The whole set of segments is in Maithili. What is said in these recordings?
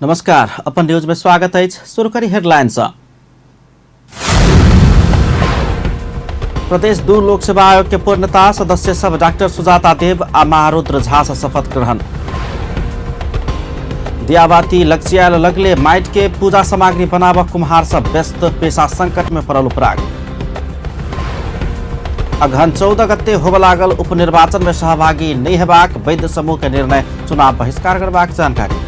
नमस्कार, अपन न्यूज में स्वागत अछि। शुरू करी हेडलाइन सँ। प्रदेश 2 लोक सेवा आयोग के पूर्णता, सदस्य सब डॉक्टर सुजाता देव आ महारुद्र झा से शपथ ग्रहण। दियाबाती लक्ष्याल लगले माटि के पूजा सामग्री बनाब कुम्हार सब व्यस्त, पेशा संकट में पड़ल उपराग। अगहन 14 गते होबय लागल उपनिर्वाचन में सहभागी नहीं हेबाक वैद्य समूह के निर्णय, चुनाव बहिष्कार करबाक जानकारी।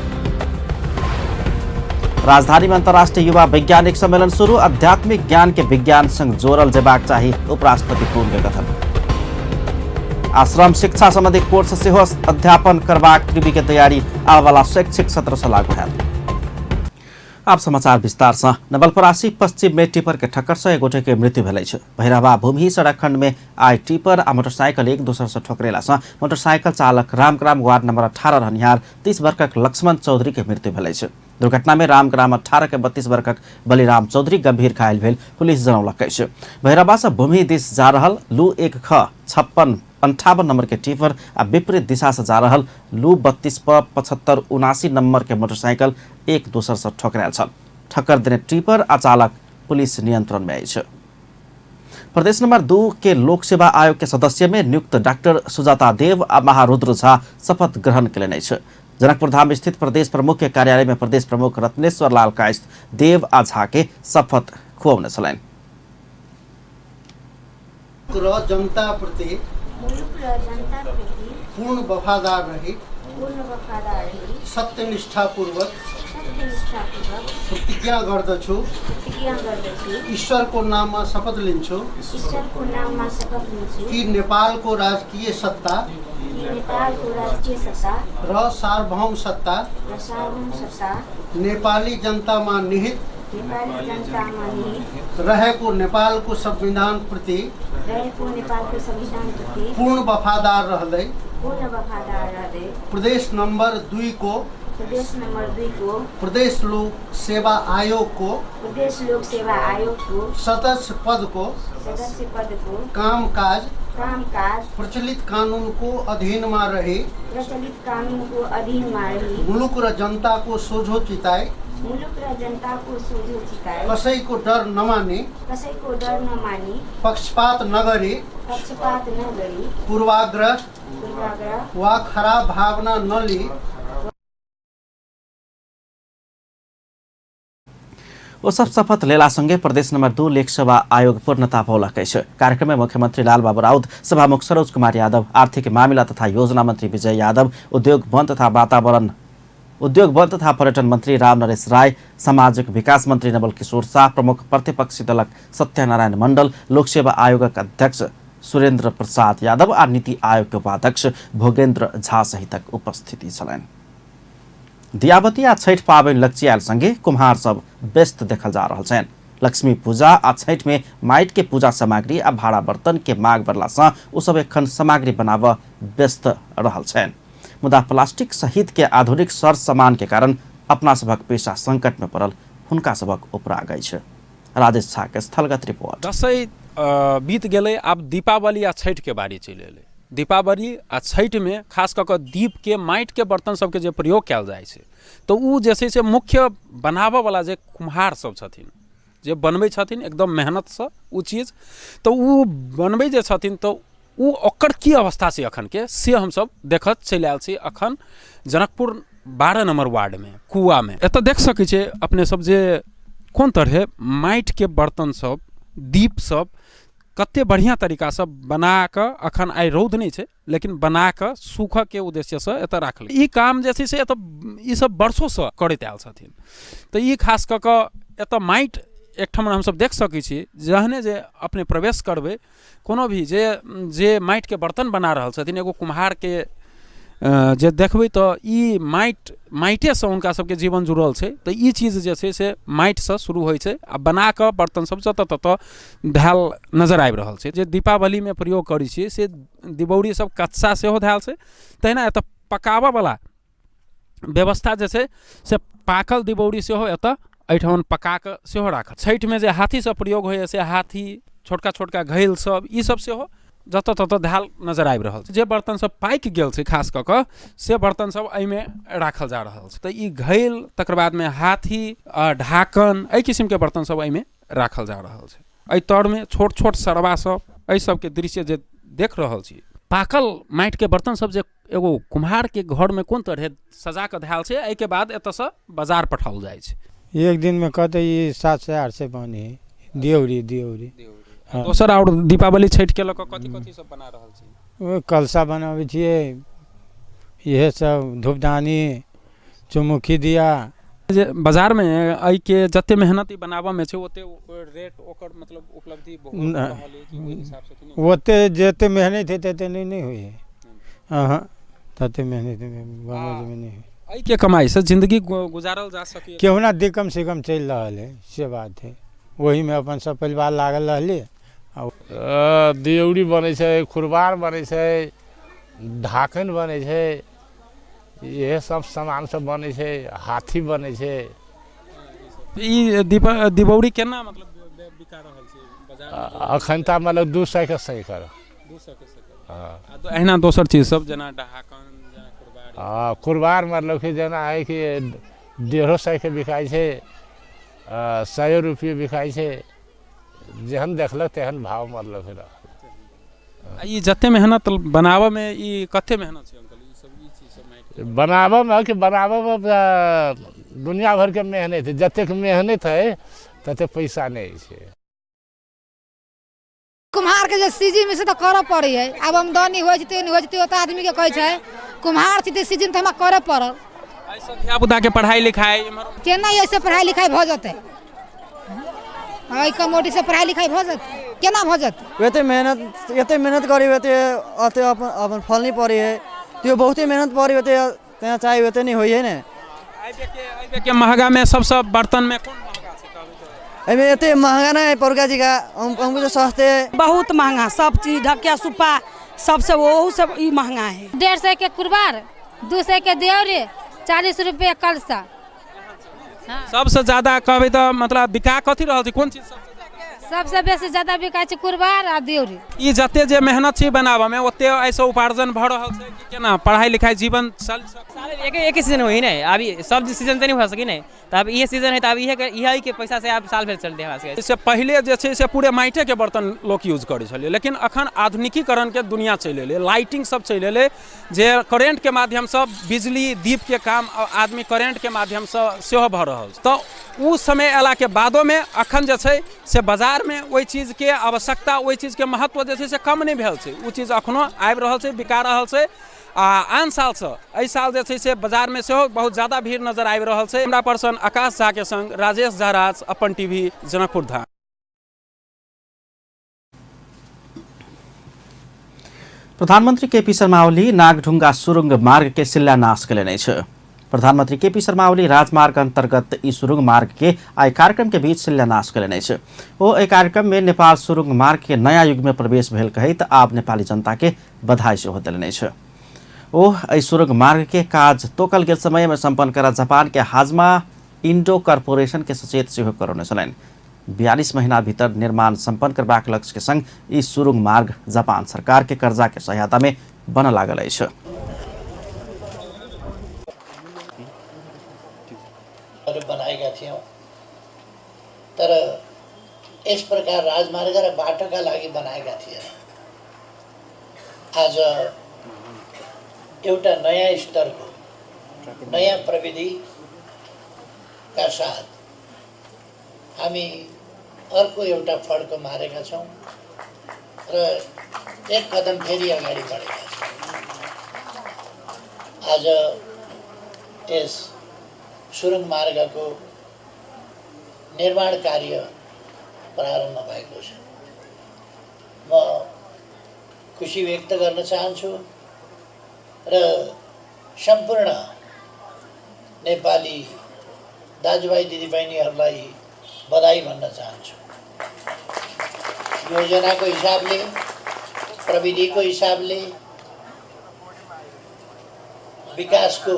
राजधानी में अंतर्राष्ट्रीय युवा वैज्ञानिक सम्मेलन शुरू, आध्यात्मिक ज्ञान के विज्ञान संग जोड़ल जेबाक चाही, उपराष्ट्रपति पुन के कथन। आश्रम शिक्षा संबंधी कोर्स सेहो अध्यापन करबाक त्रिवी के तैयारी आबयवला शैक्षिक सत्र से लागू हैत। आब समाचार विस्तार से। नवलपरासी पश्चिम में टिपर के ठक्कर से एक गोटे के मृत्यु भेल अछि। भैरहवा भूमि सड़क खंड में आइ टिपर आ मोटरसाइकिल एक दोसर से ठोकरेला से मोटरसाइकिल चालक रामग्राम वार्ड नंबर 18 रहनिहार 30 वर्षक लक्ष्मण चौधरी के मृत्यु भेल अछि। दुर्घटना में रामग्राम 18 के 32 वर्षक बलिराम चौधरी गंभीर घायल भेल पुलिस जनौलक अछि। भैरहवा से भूमि दिस जा रहल लू 1 ख 56 58 नंबर के टिपर आ विपरीत दिशा से जा रहल लू 32 प 75 79 नंबर के मोटरसाइकिल एक दोसर से ठोकरायल छल। ठक्कर देने टिपर आ चालक पुलिस नियंत्रण में अछि। प्रदेश नंबर 2 के लोक सेवा आयोग के सदस्य में नियुक्त डॉक्टर सुजाता देव आ महारुद्र झा शपथ ग्रहण केलनि अछि। जनकपुर धाम स्थित प्रदेश प्रमुख के कार्यालय में प्रदेश प्रमुख रत्नेश्वर लाल कायस्थ देव आ झा के शपथ खुअौने छलनि। र जनता प्रति पूर्ण वफादार रही, सत्यनिष्ठापूर्वक प्रतिज्ञा गर्दछु, ईश्वरको नाममा शपथ लिन्छु कि नेपालको राजकीय सत्ता र सार्वभौम सत्ता नेपाली जनतामा निहित रहेको नेपालको संविधान प्रति पूर्ण वफादार रहँदै प्रदेश नम्बर 2 को प्रदेश लोक सेवा आयोगको सदस्य पदको कामकाज प्रचलित कानुनको अधीनमा रही मुलुक र जनताको सोझो चिताई कसैको डर नमानी पक्षपात नगरी पूर्वाग्रह वा खराब भावना नलिई। ओ सब शपथ लेला संगे प्रदेश नंबर 2 लोकसभा आयोग पूर्णता पौलक अछि। कार्यक्रम में मुख्यमंत्री लालबाबू राउत, सभामुख सरोज कुमार यादव, आर्थिक मामिला तथा योजना मंत्री विजय यादव, उद्योग वन तथा वातावरण उद्योग वन तथा पर्यटन मंत्री राम नरेश राय, सामाजिक विकास मंत्री नवल किशोर शाह, प्रमुख प्रतिपक्षी दलक सत्यनारायण मंडल, लोकसेवा आयोगक अध्यक्ष सुरेंद्र प्रसाद यादव आ नीति आयोग के उपाध्यक्ष भोगेंद्र झा सहितक उपस्थिति छलनि। दियाबती आ छठि पाबनि लग्चियायल संगे कुम्हार सब व्यस्त देखल जा रहल छनि। लक्ष्मी पूजा आ छठि में माटि के पूजा सामग्री आ भाड़ा बर्तन के मांग बढ़ला से ओ सब एखन सामग्री बनाब व्यस्त रहल छनि। मुदा प्लास्टिक सहित के आधुनिक सर सामान के कारण अपना सभक पेशा संकट में पड़ल हुनका सभक उपराग अछि। राजेश झा के स्थलगत रिपोर्ट। दसैँ बीत गेलै, आब दीपावली आ छठि के बारी चलि एलै। दीपावली आ छठिमे खास कऽ कऽ दीपके माटिके बर्तन सबके जे प्रयोग कयल जाइ छै तऽ ओ जे छै से मुख्य बनाबऽवला जे कुम्हार सब छथिन, जे बनबै छथिन एकदम मेहनतसँ ओ चीज, तऽ ओ बनबै जे छथिन तऽ ओ ओकर की अवस्था छै अखनके से हमसब देखऽ चलि आयल छी अखन जनकपुर 12 नम्बर वार्डमे कुआमे। एतऽ देख सकै छियै अपने सब जे कोन तरहे माटिके बर्तन सब दीप सब कते बढ़िआँ तरीकासँ बनाकऽ, अखन आइ रौद नहि छै लेकिन बनाकऽ सूखऽके उद्देश्यसँ एतऽ राखल। ई काम जे छै से एतऽ ई सब वर्षोसँ करैत आयल छथिन। तऽ ई खास कऽ कऽ एतऽ माटि एकठाम हमसब देख सकै छी, जहने जे अपने प्रवेश करबै कोनो भी जे जे माटिके बर्तन बना रहल छथिन एगो कुम्हारके जे देखबै तऽ ई माटिएसँ हुनका सबके जीवन जुड़ल छै। तऽ ई चीज जे छै से माटिसँ शुरू होइ छै आ बनाकऽ बर्तन सब जतऽ ततऽ धयल नजर आबि रहल छै। जे दीपावलीमे प्रयोग करै छियै से दिबौरी सब कच्चा सेहो धयल छै, तहिना एतऽ पकाबऽवला व्यवस्था जे छै से पाकल दिबौरी सेहो एतऽ एहिठाम पकाकऽ सेहो राखल। छठिमे जे हाथीसब प्रयोग होइए से हाथी, छोटका छोटका घैल सब, ई सब सेहो जतऽ ततऽ धयल नजर आबि रहल छै। जे बर्तन सब पाकि गेल छै खास कऽ कऽ से बर्तन सब एहिमे राखल जा रहल छै। तऽ ई घैल, तकर बादमे हाथी, ढाकन, एहि किसिमके बर्तन सब एहिमे राखल जा रहल छै। एहि तरमे छोट छोट सरबा सब, एहि सबके दृश्य जे देख रहल छी, पाकल माटिके बर्तन सब जे एगो कुम्हारके घरमे कोन तरहे सजा कऽ धयल छै, एहिके बाद एतऽसँ बाजार पठाओल जाइ छै। एक दिनमे कहतै ई 700 800 बनै है दियौरी दियौरी। हँ। दोसर आओर दीपावली छठिके लऽ कऽ कथी कथी सब बना रहल छी? ओ कलशा बनाबै छियै, इहे सब धूपदानी, चौमुखी दिया। जे बाजारमे एहिके जते मेहनत ई बनाबऽमे छै ओते रेट ओकर मतलब उपलब्धि बहुत रहल अइ कि ओहि हिसाबसँ कि नहि? ओते जते मेहनत है तते नहि होइ है। अहाँ तते मेहनत बनबैमे नहि होइ। एहिके कमाइसँ जिन्दगी गुजारल जा सकैए? केहुना दिकम सिकम चलि रहल है से बात है, ओहीमे अपन सब परिवार लागल रहली। दियौरी बनै छै, खुरबार बनै छै, ढाकन बनै छै, इहे सब सामान सब बनै छै, हाथी बनै छै। ई दिपौरी केना मतलब बिका रहल छै बाजारमे? अखन तऽ मतलब 200 के सैकड़। 200 के सैकड़। हँ। एहिना दोसर चीज सब जेना ढाकन, जेना कुरबार। हँ, कुरबार मतलब कि जेना है कि 150 के बिकाइ छै, 100 रुपये बिकाइ छै, जेहन देखलक तेहन भाव मतलब कि रहल। ई जते मेहनत बनाबऽमे ई कते मेहनत छै अंकल? ई सब ई चीज सब माटि बनाबऽमे कि बनाबऽमे दुनिया भरके मेहनत है, जतेक मेहनत है ततेक पैसा नहि छै। कुम्हारके जे सीजनमे से तऽ करऽ पड़ै है, आब आमदनी होइ छै तैयो नहि होइ छै, तैयो तऽ आदमीके कहै छै कुम्हार छी तऽ सीजन तऽ हमरा करऽ पड़ल। एहिसँ धियापुताके पढ़ाइ लिखाइ केना एहिसँ पढ़ाइ लिखाइ भऽ जेतै? एहि कमौटीसँ पढ़ाइ लिखाइ भऽ जेतै? केना भऽ जेतै? एते मेहनत करी ओते ओते अपन अपन फल नहि पड़ै है, त्यो बहुते मेहनत पड़ै ओते तेना चाही ओते नहि होइ है ने। एहिबेरके महगामे सबसँ बर्तनमे कोन महगा छै कहबै तऽ? एहिमे एते महगा नहि है पौरका जी का, हमको तो सस्ते है। बहुत महंगा सब चीज, ढकिया सुप्पा सबसे ओहू सब ई महंगा है। 150 के कुरबार, 200 के दियौरी, 40 रुपये कलशा। सबसँ ज्यादा कहबै तऽ मतलब बिका कथी रहल छै, कोन चीज सबसँ? सबसे बेसी ज्यादा बिकाइ छै कुरबार आ दियौरी। ई जते जे मेहनत छै बनाबऽमे ओते एहिसँ उपार्जन भऽ रहल छै कि केना? पढ़ाइ लिखाइ जीवन चल एक सीजन होइ ने, अभी सब सीजन तऽ नहि भऽ सकी ने, तऽ आब इहे सीजन है तऽ आब इहे के पैसा से आब साल भरि चलतै हमरा सबके। इससे पहिले जे छै से पूरे माटिके बर्तन लोक यूज करै छलै, लेकिन अखन आधुनिकीकरणके दुनिया चलि एलै, लाइटिंग सब चलि एलै, जे करेंटके माध्यमसँ बिजली दीपके काम आदमी करेंटके माध्यमसँ सेहो भऽ रहल छै। तऽ ओ समय अयलाके बादोमे अखन जे छै से बाजारमे ओहि चीजके आवश्यकता, ओहि चीजके महत्व जे छै से कम नहि भेल छै, ओ चीज अखनो आबि रहल छै, बिका रहल छै। आ आन सालसँ एहि साल जे छै से बाजारमे सेहो बहुत ज्यादा भीड़ नजर आबि रहल छै। कैमरा पर्सन आकाश झाके संग राजेश झा राज, अपन टीवी, जनकपुर धाम। प्रधानमन्त्री केपी शर्मा ओली नागढुङ्गा सुरुङ मार्ग के शिलान्यास कयलनि अछि। प्रधानमन्त्री केपी शर्मा ओली राजमार्ग अन्तर्गत ई सुरुङ मार्ग के आइ कार्यक्रम के बीच शिलान्यास कयलनि अछि। ओ एहि कार्यक्रम में नेपाल सुरुङ मार्ग के नयाँ युग में प्रवेश भेल कहैत आब नेपाली जनता के बधाई सेहो देलनि अछि। ओ एहि सुरुङ मार्ग के काज तोकल गेल समय में सम्पन्न करा जापान के हाजमा इंडो कॉर्पोरेशन के सचेत सेहो करौने छलनि। 42 महीना भीतर निर्माण सम्पन्न करबाक लक्ष्य के संग ई सुरुङ मार्ग जापान सरकार के कर्जा के सहायता में बनऽ लागल अछि। बनाएका थियौँ, तर यस प्रकार राजमार्ग र बाटोका लागि बनाएका थिएन। आज एउटा नयाँ स्तरको नयाँ प्रविधिका साथ हामी अर्को एउटा फड्को मारेका छौँ र एक कदम फेरि अगाडि बढेका छौँ। आज यस सुरुङ मार्गको निर्माण कार्य प्रारम्भ भएको छ। म खुसी व्यक्त गर्न चाहन्छु र सम्पूर्ण नेपाली दाजुभाइ दिदीबहिनीहरूलाई बधाई भन्न चाहन्छु। योजनाको हिसाबले, प्रविधिको हिसाबले, विकासको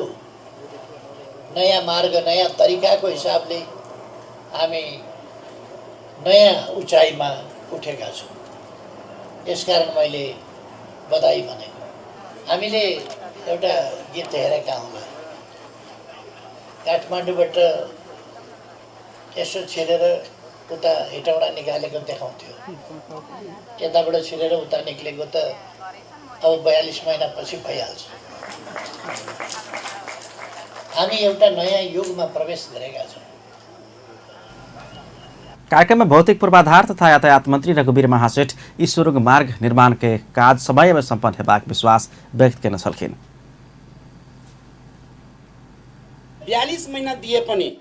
नयाँ मार्ग, नयाँ तरिकाको हिसाबले हामी नयाँ उचाइमा उठेका छौँ। यसकारण मैले बधाई भनेको। हामीले एउटा गीत हेरेका हौँ, काठमाडौँबाट यसो छिरेर उता हेटौँडा निकालेको देखाउँथ्यो, यताबाट छिरेर उता निक्लेको त अब 42 महिनापछि भइहाल्छ। हामी एउटा नयाँ युगमा प्रवेश गरेका छौँ। कार्यक्रम में भौतिक पूर्वाधार तथा यातायात मंत्री रघुवीर महासेठ ई सुरुंग मार्ग निर्माण के काज समय में संपन्न हेबाक विश्वास व्यक्त केने छलखिन। 42 महिना दिए पनि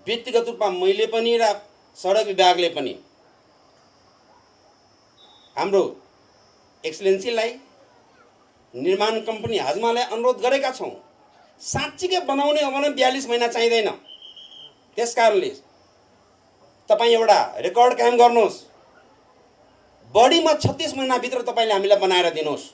व्यक्तिगत रूपमा मैले पनि र सडक विभागले पनि हाम्रो एक्सलेन्सीलाई, निर्माण कम्पनी हाजमालाई अनुरोध गरेका छौँ, साँच्चीकै बनाउने हो भने 42 महिना चाहिँदैन। त्यसकारणले तपाईँ एउटा रेकर्ड कायम गर्नुहोस्, बढीमा 36 महिनाभित्र तपाईँले हामीलाई बनाएर दिनुहोस्।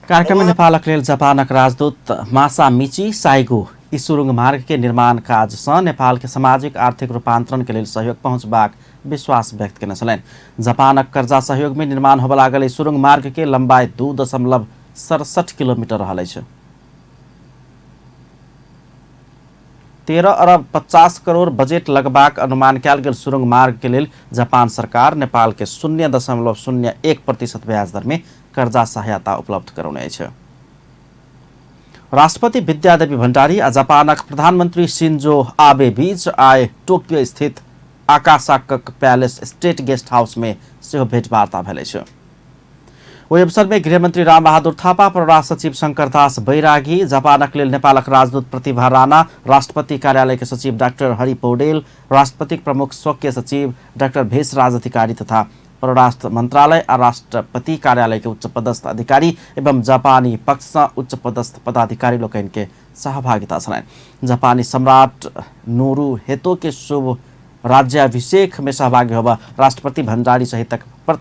कार्यक्रम में नेपालक लेल जापानक राजदूत मासामिची साइगो ई सुरुंग मार्ग के निर्माण काज सँ नेपाल के सामाजिक आर्थिक रूपांतरण के लेल सहयोग पहुँचबाक विश्वास व्यक्त केने छलनि। जापानक कर्जा सहयोग में निर्माण होबय लागल ई सुरुंग मार्ग के लंबाई 2.67 किलोमीटर रहल अछि। 13 अरब 50 करोड़ बजट लगबाक अनुमान कयल गेल सुरुंग मार्ग के लेल जापान सरकार नेपाल के 0.01% ब्याज दर में कर्जा सहायता उपलब्ध करौने अछि। राष्ट्रपति विद्यादेवी भण्डारी आ जापानक प्रधानमंत्री शिंजो आबे बीच आइ टोक्यो स्थित आकासाकक पैलेस स्टेट गेस्ट हाउस में सेहो भेंटवार्ता भेल अछि। ओहि अवसर में गृहमंत्री रामबहादुर थापा, परराष्ट्र सचिव शंकरदास बैरागी, जापानक लेल नेपालक राजदूत प्रतिभा राणा, राष्ट्रपति कार्यालय के सचिव डाक्टर हरि पौडेल, राष्ट्रपतिक प्रमुख स्वकीय सचिव डाक्टर भेषराज अधिकारी तथा परराष्ट्र मंत्रालय आ राष्ट्रपति कार्यालय के उच्च पदस्थ अधिकारी एवं जापानी पक्ष सँ उच्च पदस्थ पदाधिकारी लोकनि के सहभागिता छलनि। जापानी सम्राट नोरू हेतो के शुभ राज्याभिषेक में सहभागी होबा राष्ट्रपति भण्डारी सहितक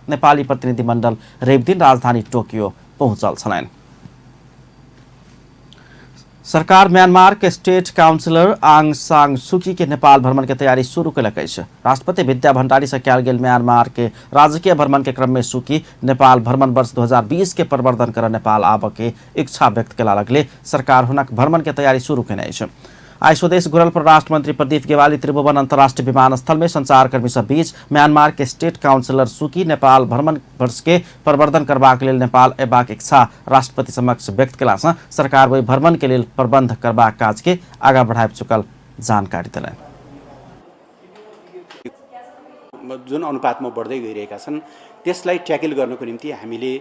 नेपाली प्रतिनिधिमंडल रवि दिन राजधानी टोक्यो पहुंचल छलनि। सरकार म्यांमार के स्टेट काउंसिलर आंग सांग सुकी के नेपाल भ्रमण के तैयारी शुरू केलक अछि। राष्ट्रपति विद्या भण्डारी से कयल गेल म्यांमार के राजकीय भ्रमण के क्रम में सुकी नेपाल भ्रमण वर्ष 2020 के प्रवर्धन कर नेपाल आबऽ के इच्छा व्यक्त केला लगले सरकार हुनक भ्रमण के तैयारी शुरू केने अछि। आइ स्वदेश घुरल परराष्ट्र मंत्री प्रदीप गेवाली त्रिभुवन अंतर्राष्ट्रीय विमानस्थल में संचारकर्मी सब बीच म्यांमार के स्टेट काउंसिलर सुकी नेपाल भ्रमण वर्ष के प्रवर्धन करबाक लेल नेपाल अयबाक इच्छा राष्ट्रपति समक्ष व्यक्त केला सँ सरकार ओहि भ्रमण के लेल प्रबंध करबाक काज के आगा बढ़ाबि चुकल जानकारी देलनि। जुन अनुपातमा बढ्दै गइरहेका छन् त्यसलाई ट्याकल गर्नको निम्ति हामीले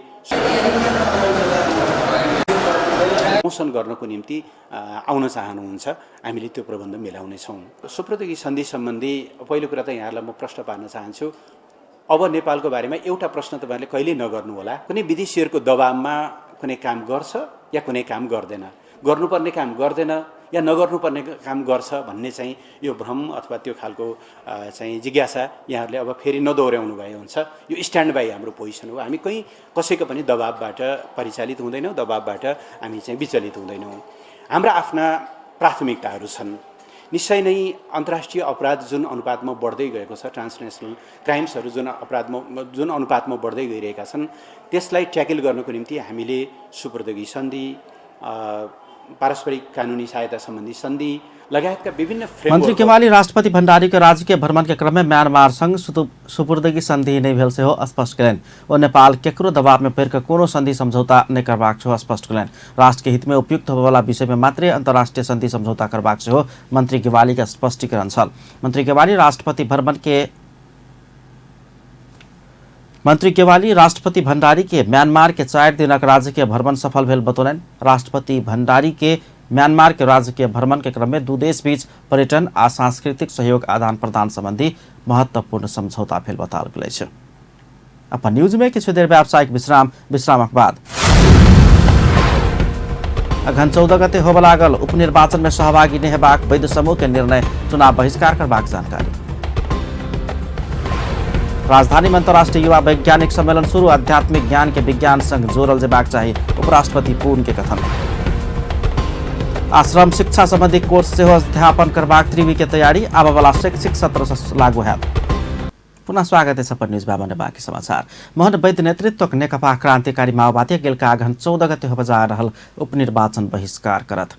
प्रमोसन गर्नको निम्ति आउन चाहनुहुन्छ, हामीले त्यो प्रबन्ध मिलाउनेछौँ। सुप्रद्योगी सन्धि सम्बन्धी पहिलो कुरा त यहाँहरूलाई म प्रश्न पार्न चाहन्छु, अब नेपालको बारेमा एउटा प्रश्न तपाईँहरूले कहिले नगर्नुहोला, कुनै विदेशीहरूको दबावमा कुनै काम गर्छ या कुनै काम गर्दैन, गर्नुपर्ने काम गर्दैन या नगर्नुपर्ने काम गर्छ भन्ने चाहिँ यो भ्रम अथवा त्यो खालको चाहिँ जिज्ञासा यहाँहरूले अब फेरि नदोहोऱ्याउनु भए हुन्छ। यो स्ट्यान्ड बाई हाम्रो पोजिसन हो। हामी कहीँ कसैको पनि दबावबाट परिचालित हुँदैनौँ, दबावबाट हामी चाहिँ विचलित हुँदैनौँ। हाम्रा आफ्ना प्राथमिकताहरू छन्। निश्चय नै अन्तर्राष्ट्रिय अपराध जुन अनुपातमा बढ्दै गएको छ, ट्रान्सनेसनल क्राइम्सहरू जुन अपराधमा जुन अनुपातमा बढ्दै गइरहेका छन् त्यसलाई ट्याकल गर्नको निम्ति हामीले सुप्रद्योगी सन्धि, पारस्परिक कानुनी सहायता सम्बन्धी सन्धि लगायतका विभिन्न मंत्री केवाली राष्ट्रपति भण्डारी के राजकीय भ्रमण के क्रम में म्यांमार संग सुपुर्दगी संधि नहि भेल सेहो स्पष्ट कयलनि। ओ नेपाल केकरो दबाव में पड़ि कऽ कोनो संधि समझौता नहि करबाक सेहो स्पष्ट कयलनि। राष्ट्र के हित में उपयुक्त होबयवला विषय में मात्रे अंतर्राष्ट्रीय संधि समझौता करबाक सेहो मंत्री गेवाली के स्पष्टीकरण छल। मंत्री केवाली राष्ट्रपति भण्डारी के म्यांमार के 4 दिनक राजकीय भ्रमण सफल भेल बतौलनि। राष्ट्रपति भण्डारी के म्यांमार के राजकीय भ्रमण के क्रम में दू देश बीच पर्यटन आ सांस्कृतिक सहयोग आदान प्रदान संबंधी महत्वपूर्ण समझौता भेल बताओल गेल अछि। अपन न्यूज में किछु देर व्यावसायिक विश्राम, विश्रामक बाद अघन 14 गते होबय लागल उपनिर्वाचन में सहभागी नहि हेबाक वैद्य समूह के निर्णय, चुनाव बहिष्कार करबाक जानकारी। राजधानी में अंतर्राष्ट्रीय युवा वैज्ञानिक सम्मेलन शुरू, आध्यात्मिक ज्ञान के विज्ञान संग जोड़ल जेबाक चाही, उपराष्ट्रपति पूर्ण के कथन। आश्रम शिक्षा संबंधी कोर्स सेहो अध्यापन करबाक त्रिवी के तैयारी, आबयवला शैक्षिक सत्र से लागू हैत। पुनः स्वागत है अपन न्यूज बाबा बाकी समाचार। मोहन वैद्य नेतृत्वक नेकपा क्रांतिकारी माओवादी गेलका अगहन 14 गते होबय जा रहल उपनिर्वाचन बहिष्कार करत।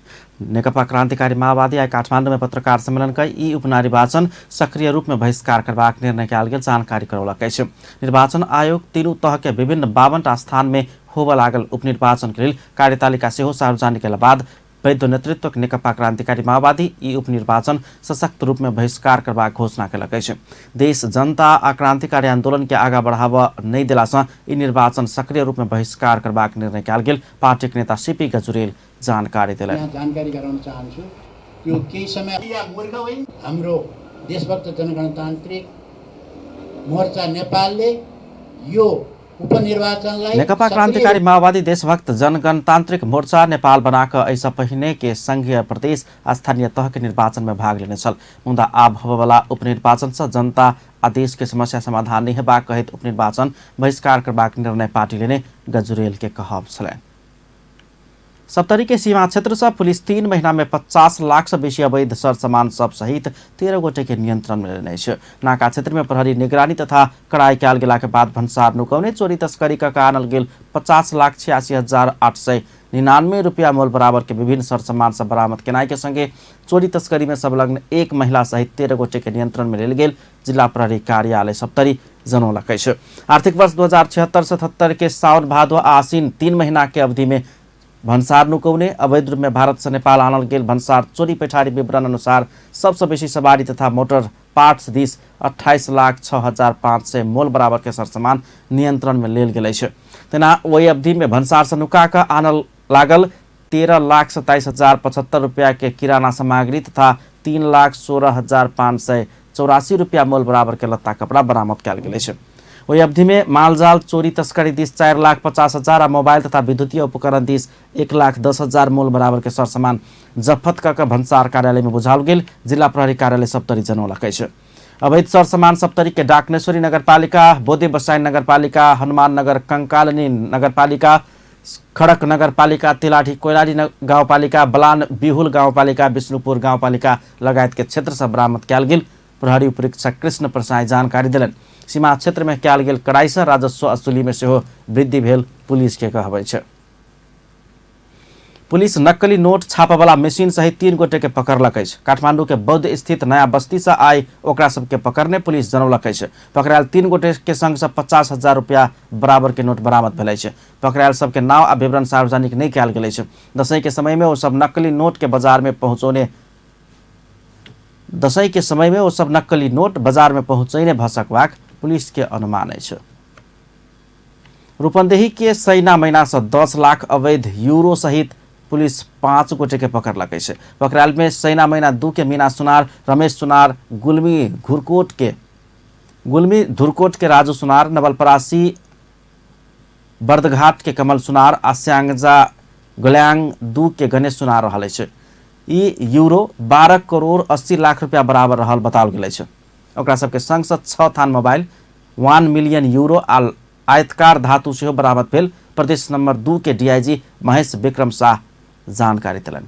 नेकपा क्रांतिकारी माओवादी आइ काठमांडू में पत्रकार सम्मेलन कऽ ई उपनिर्वाचन सक्रिय रूप में बहिष्कार करबाक निर्णय कयल गेल जानकारी करौलक अछि। निर्वाचन आयोग तीनू तह के विभिन्न 52 स्थान में होबय लागल उपनिर्वाचन के लेल कार्यतालिका सेहो सार्वजनिक कयला बाद वैद्य नेतृत्वक नेकपा क्रांतिकारी माओवादी ई उपनिर्वाचन सशक्त रूप में बहिष्कार करबाक घोषणा कयलक अछि। देश जनता आ क्रांतिकारी आंदोलन के आगा बढ़ावा नहि देला सँ ई निर्वाचन सक्रिय रूप में बहिष्कार करबाक निर्णय कयल गेल पार्टीक नेता सीपी गजुरेल जानकारी देलनि। जानकारी गराउन चाहन्छु यो केही समय हाम्रो देशभक्त जनगणतान्त्रिक मोर्चा नेपालले यो उपनिर्वाचनलाई नेकपा क्रांतिकारी माओवादी देशभक्त जनगणतान्त्रिक मोर्चा नेपाल बनाकर एहिसँ पहिने के संघीय प्रदेश स्थानीय तह के निर्वाचन में भाग लेने छल। मुदा आब होबयवला उपनिर्वाचन से जनता आ देश के समस्या समाधान नहि हेबाक कहैत उपनिर्वाचन बहिष्कार करबाक निर्णय पार्टी लेने गजुरेल के कहब छलनि। सप्तरी के सीमा क्षेत्र से पुलिस 3 महीना में 50 लाख से बेसी अवैध सर सामान सब सहित 13 गोटे के नियंत्रण में लेने अछि। नाका क्षेत्र में प्रहरी निगरानी तथा कड़ाई कयल गेला के बाद भन्सार नुकौने चोरी तस्करी क आनल गेल 50,86,899 रुपया मोल बराबर के विभिन्न सर सामान सब बरामद केनाई के संगे चोरी तस्करी में संलग्न एक महिला सहित 13 गोटे के नियंत्रण में लेल गेल जिला प्रहरी कार्यालय सप्तरी जनौलक अछि। आर्थिक वर्ष 2076-77 के साउन भादो आसिन 3 महीना के अवधि में भन्सार नुकौने अवैध रूप में भारत से नेपाल आनल गेल भन्सार चोरी पैठारी विवरण अनुसार सबसे बेसी सवारी तथा मोटर पार्ट्स this 28,06,500 मोल बराबर के सरसामान नियंत्रण में लेल गेल अछि। तेना ओहि अवधि में भन्सार से नुका कऽ आनल लागल 13,27,075 रुपया के किराना सामग्री तथा 3,16,584 रुपया मोल बराबर के लत्ता कपड़ा बरामद कयल गेल अछि। ओहि अवधि में मालजाल चोरी तस्करी this 4,50,000 आ मोबाइल तथा विद्युतीय उपकरण this 1,10,000 मोल बराबर के सरसामान जफत कऽ भन्सार कार्यालय में बुझाओल गेल जिला प्रहरी कार्यालय सप्तरी जनौलक अछि। अवैध सरसामान सप्तरी के डाकनेश्वरी नगरपालिका, बोधे बसाइन नगरपालिका, हनुमान नगर, कंकालनी नगरपालिका, खड़क नगरपालिका, तिलाठी कोइलाडी गाउँपालिका, बलान बिहुल गाउँपालिका, विष्णुपुर गाउँपालिका लगायत के क्षेत्र से बरामद कयल गेल प्रहरी उपरीक्षक कृष्ण प्रसाद जानकारी देलनि। सीमा क्षेत्र में कयल गेल कड़ाई से राजस्व वसूली में सेहो वृद्धि भेल पुलिस के कहब अछि। पुलिस नक्कली नोट छापयवला मशीन सहित 3 गोटे के पकड़लक अछि। काठमांडू के बौद्ध स्थित नया बस्ती से आइ ओकरा सबके पकड़ने पुलिस जनौलक अछि। पकड़ायल 3 गोटे के संग से 50,000 रुपया बराबर के नोट बरामद भेल अछि। पकड़ायल सबके नाम आ विवरण सार्वजनिक नहि कयल गेल अछि। दसैँ के समय में ओ सब नकली नोट के बाजार में पहुँचौने दसैँ के समय में ओ सब नक्कली नोट बाजार में पहुँचैने भऽ सकबाक पुलिस के अनुमान अछि। रूपन्देही के सैना महीना से 10 लाख अवैध यूरो सहित पुलिस 5 गोटे के पकड़लक अछि। पकड़ायल में सैना महीना 2 के मीना सुनार, रमेश सुनार, गुलमी धुरकोट के राजू सुनार, नवलपरासी बर्दघाट के कमल सुनार आ स्यांगजा गल्याङ 2 के गणेश सुनार रहल अछि। ई यूरो 12 करोड़ 80 लाख रुपया बराबर रहल बताओल गेल अछि। ओकरा सबके संग से 6 थान मोबाइल, 1 मिलियन यूरो आ आयतकार धातु सेहो बरामद भेल प्रदेश नंबर 2 के डीआईजी महेश विक्रम शाह जानकारी देलनि।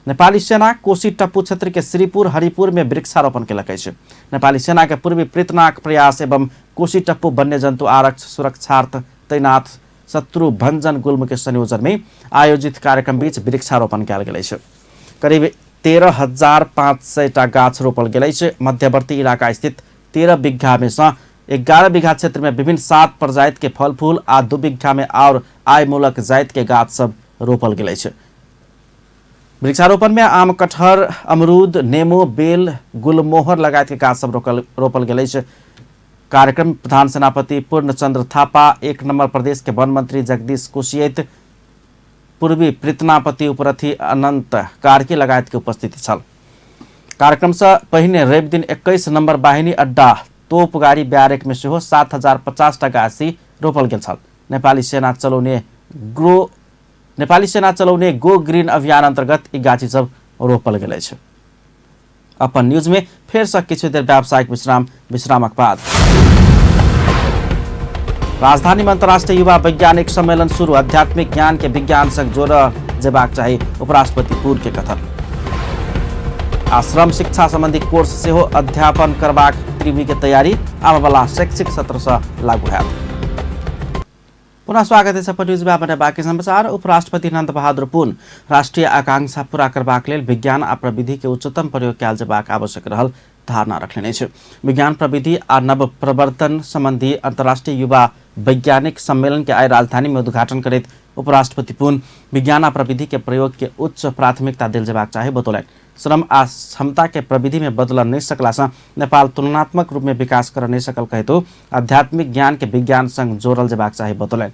नेपाली सेना कोशी टप्पू क्षेत्र के श्रीपुर हरिपुर में वृक्षारोपण केलक अछि। नेपाली सेना के पूर्वी प्रीतनाक प्रयास एवं कोशी टप्पू वन्यजंतु आरक्ष सुरक्षार्थ तैनात शत्रु भंजन गुल्म के संयोजन में आयोजित कार्यक्रम बीच वृक्षारोपण कयल गेल अछि। करीब 13,500 टा गाछ रोपल गेल अछि। मध्यवर्ती इलाका स्थित 13 बीघा में से 11 बीघा क्षेत्र में विभिन्न 7 प्रजाति के फल फूल आ 2 बीघा में और आयमूलक जाति के गाछ सब रोपल गेल अछि। वृक्षारोपण में आम, कटहर, अमरूद, नेमो, बेल, गुलमोहर लगायत के गाछ सब रोपल गेल अछि। कार्यक्रम प्रधान सेनापति पूर्णचंद्र थापा, 1 नंबर प्रदेश के वन मंत्री जगदीश कुशियत, पूर्वी प्रीतनापति उपरथी अनंत कार्की लगायत के उपस्थिति छल। कार्यक्रम से पहिने रवि दिन 21 नंबर वाहिनी अड्डा तोपगाड़ी ब्यारेक में सेहो 7,050 टा गाछी रोपल गेल छल। नेपाली सेना चलौने गो ग्रीन अभियान अंतर्गत ई गाछी सब रोपल गेल अछि। अपन न्यूज में फेर से किछु देर व्यावसायिक विश्रामक बाद राजधानी में अंतर्राष्ट्रीय युवा वैज्ञानिक सम्मेलन शुरू। आध्यात्मिक ज्ञान के विज्ञान संग जोड़ल जेबाक चाही, उपराष्ट्रपति पूर्व के कथन। आश्रम शिक्षा संबंधी कोर्स सेहो अध्यापन करबाक त्रिवी के तैयारी आबयवला शैक्षिक सत्र से लागू हैत। पुनः स्वागत है सपन न्यूज में बाकी समाचार। उपराष्ट्रपति नंद बहादुर पुन राष्ट्रीय आकांक्षा पूरा करबाक लेल विज्ञान आ प्रविधि के उच्चतम प्रयोग कयल जेबाक आवश्यक रहल धारणा रखने अछि। विज्ञान प्रविधि आ नव प्रवर्तन संबंधी अंतर्राष्ट्रीय युवा वैज्ञानिक सम्मेलन के आइ राजधानी में उद्घाटन करैत उपराष्ट्रपति पुन विज्ञान आ प्रविधि के प्रयोग के उच्च प्राथमिकता देल जेबाक चाही बतौलनि। श्रम आ क्षमता के प्रविधि में बदल नहीं सकला से नेपाल तुलनात्मक रूप में विकास कर नहीं सकल कहतो आध्यात्मिक ज्ञान के विज्ञान संग जोड़ल जेबाक चाही बतौलनि।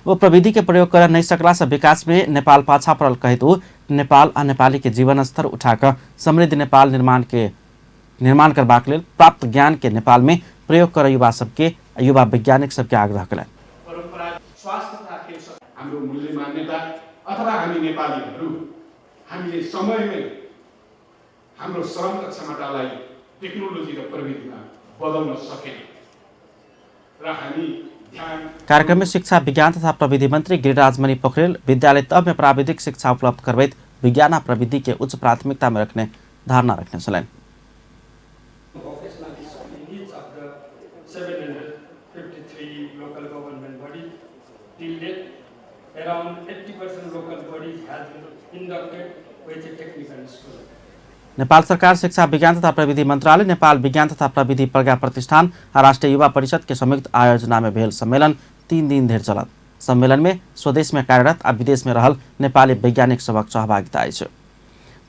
वो प्रविधि के प्रयोग कर नहीं सकला से विकास में नेपाल पाछा पड़ल कहतो नेपाल आ नेपाली के जीवन स्तर उठाकर समृद्ध नेपाल निर्माण करबाक लेल प्राप्त ज्ञान के नेपाल में प्रयोग कर युवा सबके युवा वैज्ञानिक सबके आग्रह कयलनि। हाम्रो मूल्य मान्यता अथवा हामी नेपालीहरू हामीले समयमै हाम्रो श्रम र क्षमतालाई टेक्नोलोजी र प्रविधिमा बदल्न सकेन र हामी कार्यक्रम में शिक्षा विज्ञान तथा प्रविधि मंत्री गिरिराजमणि पोखरेल विद्यालय तह में प्राविधिक शिक्षा उपलब्ध करबैत विज्ञान आ प्रविधि के उच्च प्राथमिकता में रखने धारणा रखने छलनि। नेपाल सरकार शिक्षा विज्ञान तथा प्रविधि मंत्रालय नेपाल विज्ञान तथा प्रविधि प्रज्ञा प्रतिष्ठान आ राष्ट्रीय युवा परिषद के संयुक्त आयोजना में भेल सम्मेलन 3 दिन धरि चलत। सम्मेलन में स्वदेश में कार्यरत आ विदेश में रहल नेपाली वैज्ञानिक सभक सहभागिता अछि।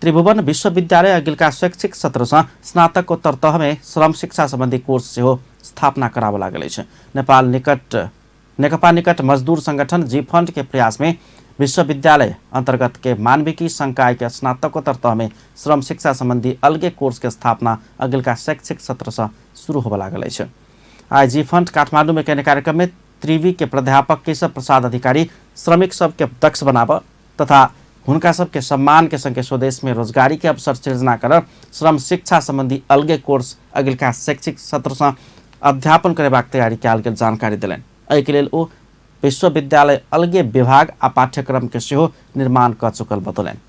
त्रिभुवन विश्वविद्यालय अगिलका शैक्षिक सत्र से स्नातकोत्तर तह में श्रम शिक्षा संबंधी कोर्स सेहो स्थापना कराबऽ लागल अछि। नेकपा निकट मजदूर संगठन जी फंड के प्रयास में विश्वविद्यालय अंतर्गत के मानविकी संकाय के स्नातकोत्तर तह में श्रम शिक्षा संबंधी अलगे कोर्स के स्थापना अगिलका शैक्षिक सत्र से शुरू होबऽ लागल अछि। आई जी फंड काठमांडू में केने कार्यक्रम में त्रिवी के प्राध्यापक केशव प्रसाद अधिकारी श्रमिक सबके दक्ष बनाबऽ तथा हुनका सबके सम्मान के संगे स्वदेश में रोजगारी के अवसर सृजना कर श्रम शिक्षा संबंधी अलगे कोर्स अगिलका शैक्षिक सत्र से अध्यापन करेबाक तैयारी कयल गेल जानकारी देलनि। एहिके लेल ओ विश्वविद्यालय अलगे विभाग आ पाठ्यक्रम के सेहो निर्माण क चुकल बतौलनि।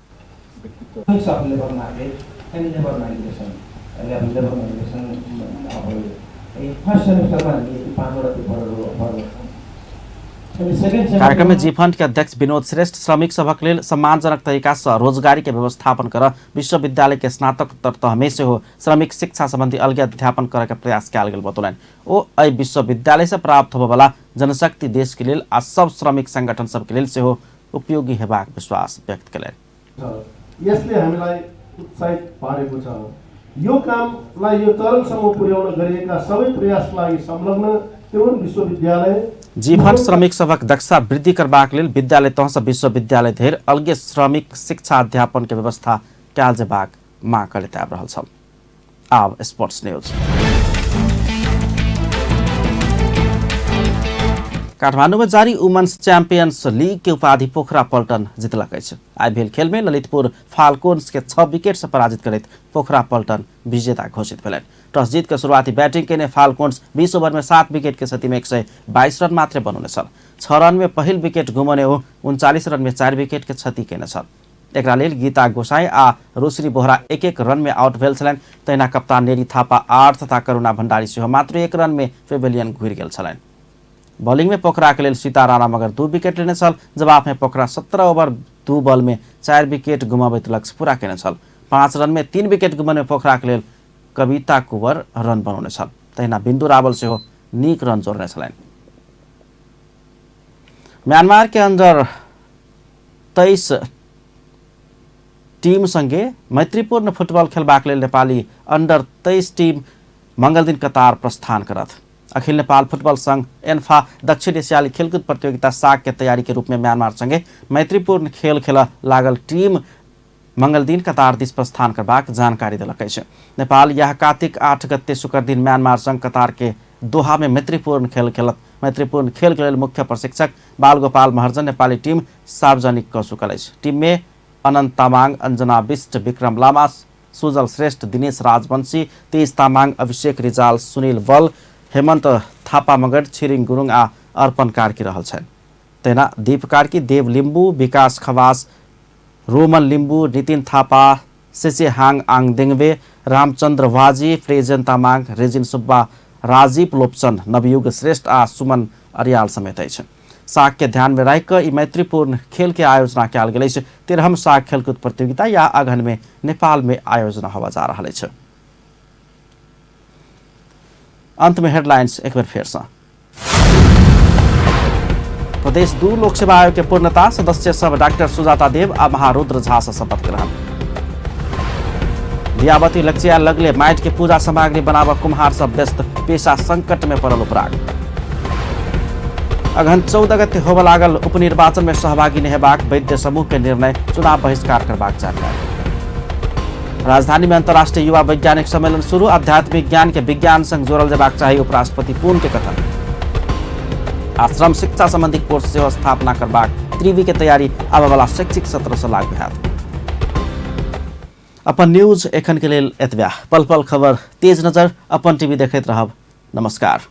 कार्यक्रम में जी फंड के अध्यक्ष विनोद श्रेष्ठ श्रमिक सभक लेल सम्मानजनक तरीका से रोजगारी के व्यवस्थापन कर विश्वविद्यालय के स्नातकोत्तर तह में सेहो श्रमिक शिक्षा संबंधी अलगे अध्यापन करे के प्रयास कयल गेल बतौलनि। ओ एहि विश्वविद्यालय से प्राप्त होबयवला जनशक्ति देश के लेल आ सब श्रमिक संगठन सबके लेल सेहो उपयोगी हेबाक विश्वास व्यक्त कयलनि। यसले हामीलाई उत्साहित पारेको छ। यो कामलाई यो चरणसम्म पुर्याउन गरिएका सबै प्रयासका लागि संलग्न त्रिभुवन विश्वविद्यालय जी फंड श्रमिक सभक दक्षता वृद्धि करबाक लेल विद्यालय तह से विश्वविद्यालय धरि अलगे श्रमिक शिक्षा अध्यापन के व्यवस्था कयल जेबाक मांग करैत आबि रहल छल। आब स्पोर्ट्स न्यूज। काठमांडू में जारी वुमेन्स चैंपियंस लीग के उपाधि पोखरा पल्टन जितलक अछि। आइ भेल खेल में ललितपुर फाल्कोन्स के 6 विकेट से पराजित करैत पोखरा पल्टन विजेता घोषित भेलनि। टॉस जीत के शुरुआती बैटिंग केने फाल्कोन्स 20 ओभर में 7 विकेट के क्षति में 122 रन मात्र बनौने छल। 6 रन में पहिल विकेट गुमने ओ 39 रन में 4 विकेट के क्षति केने छल। एकरा लेल गीता गोसाई आ रोशनी बोहरा 1-1 रन में आउट भेल छलनि। तहिना कप्तान नेरी थापा 8 तथा करुणा भण्डारी सेहो मात्र 1 रन में पेवेलियन घुरि गेल छलनि। बॉलिंग में पोखरा के लेल सीता राणा मगर 2 विकेट लेने छल। जवाब में पोखरा 17 ओभर 2 बॉल में 4 विकेट गुमाबैत लक्ष्य पूरा केने छल। 5 रन में 3 विकेट गुमाने पोखरा के लेल कविता कुंवर रन बनौने छल। तहिना बिन्दु रावल सेहो नीक रन जोड़ने छलनि। म्यांमार के अंडर 23 टीम संगे मैत्रीपूर्ण फुटबॉल खेलबाक लेल नेपाली अंडर 23 टीम मंगलदिन कतार प्रस्थान करत। अखिल नेपाल फुटबॉल संघ एन्फा दक्षिण एशियाली खेलकूद प्रतियोगिता साग के तैयारी के रूप में म्यांमार संगे मैत्रीपूर्ण खेल खेल लागल टीम मंगलदिन कतार दिस प्रस्थान करबाक जानकारी देलक अछि। नेपाल यह कार्तिक 8 गते शुक्र दिन म्यांमार संग कतार के दोहा में मैत्रीपूर्ण खेल खेलत। मैत्रीपूर्ण खेल के लेल मुख्य प्रशिक्षक बालगोपाल महर्जन नेपाली टीम सार्वजनिक क चुकल अछि। टीम में अनंत तामाङ, अंजना बिष्ट, विक्रम लामा, सुजल श्रेष्ठ, दिनेश राजवंशी, तेज तामाङ, अभिषेक रिजाल, सुनील बल, हेमन्त थापा मगर, छिरिङ गुरुङ आ अर्पण कार्की रहल छन्। तहिना दीप कार्की, देव लिम्बू, विकास खवास, रोमन लिम्बू, नितिन थापा, सेसेहाङ आङदेङवे, रामचंद्र वाजी, प्रेजन तामाङ, रेजिन सुब्बा, राजीव लोप्चन, नवयुग श्रेष्ठ आ सुमन अरियाल समेत अछि। साग के ध्यान में राखि कऽ ई मैत्रीपूर्ण खेल के आयोजना कयल गेल अछि। 13म साग खेलकूद प्रतियोगिता या अगहन में नेपाल में आयोजना होबय जा रहल अछि। अंत में हेडलाइंस एक बेर फेर से। प्रदेश 2 लोक सेवा आयोग के पूर्णता, सदस्य सब डॉक्टर सुजाता देव आ महारुद्र झा से शपथ ग्रहण। दियाबती लक्ष्य लगले माटि के पूजा सामग्री बनाबऽ कुम्हार सब व्यस्त, पेशा संकट में पड़ल उपराग। अगहन 14 गते होबय लागल उपनिर्वाचन में सहभागी नहि हेबाक वैद्य समूह के निर्णय, चुनाव बहिष्कार करबाक जानकारी। राजधानी में अंतर्राष्ट्रीय युवा वैज्ञानिक सम्मेलन शुरू, आध्यात्मिक ज्ञान के विज्ञान संग जोड़ल जेबाक चाही, उपराष्ट्रपति पुन के कथन। आश्रम शिक्षा संबंधी कोर्स सेहो स्थापना करबाक त्रिवी के तैयारी आबयवला शैक्षिक सत्र से लागू हैत। अपन न्यूज एखन के लेल एतबे। पल पल खबर तेज नजर अपन टीवी देखैत रहब। नमस्कार।